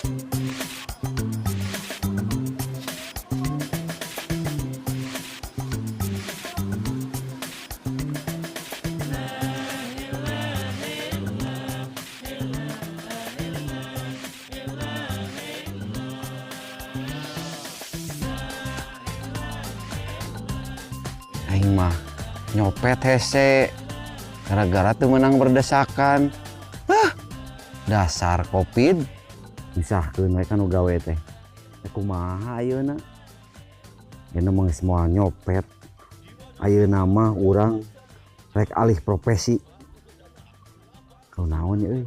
Aing mah nyopet hese gara-gara teu meunang berdesakan. Hah, dasar Covid. Misahkeun we kan nu gawe teh. Eh, kumaha ayeuna? Ayeuna mah geus moal nyopet. Ayeuna mah urang rek alih profesi. Kunaon ya euy?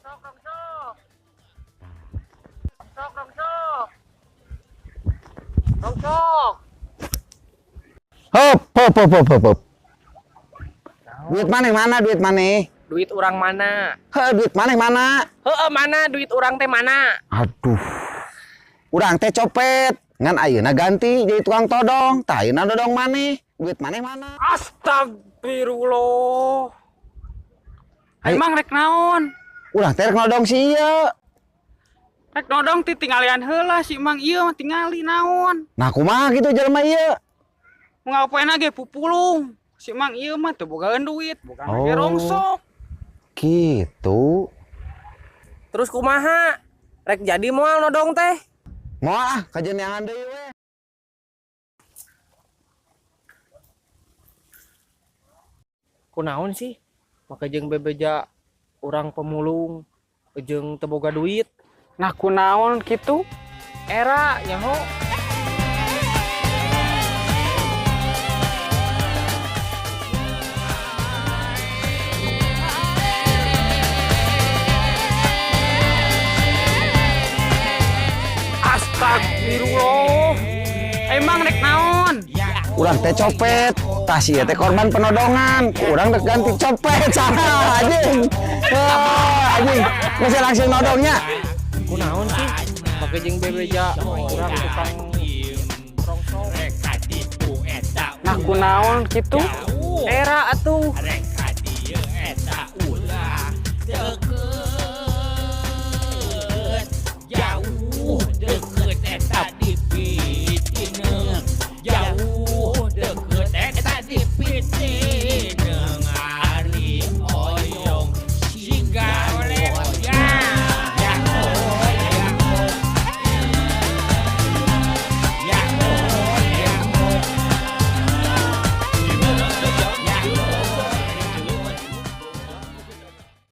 Sok dong sok. Sok dong sok. Dong sok. Hop, hop, hop, hop, hop, hop. Duit maneh mana? Duit maneh? Duit urang mana? Heh, duit maneh mana? Heeh, mana duit urang teh mana? Aduh. Urang teh copet. Ngan ayeuna ganti jadi tukang todong. Tah, ayeuna dodong maneh. Duit maneh mana? Astagfirullah. Ayo. Emang rek naon? Urang teh rek nodong si ieu. Rek nodong ti tinggalian heula si Mang ieu mah, tingali naon. Nah, kumaha kitu jelema ieu? Mau ngapain ge pupulung. Si Mang ieu mah teu bogaan duit, boga ge Oh. rongsok. Gitu. Terus kumaha? Rek jadi moal nodong teh? Moal ah, kajeun neangan deui we. Kunaon sih? Make jeung bebeja urang pemulung jeung teu boga duit. Nah, kunaon kitu? Era nyaho. Astagfirullah. Emang rek naon? Urang teh copet. Tah, si ieu teh korban penodongan. Urang rek ganti copet salah anjing. Wah, anjing. Geus langsung nodongnya. Kunaon sih? Make jeung bebeja urang tukang rongsok. Nah, kunaon kitu? Era atuh.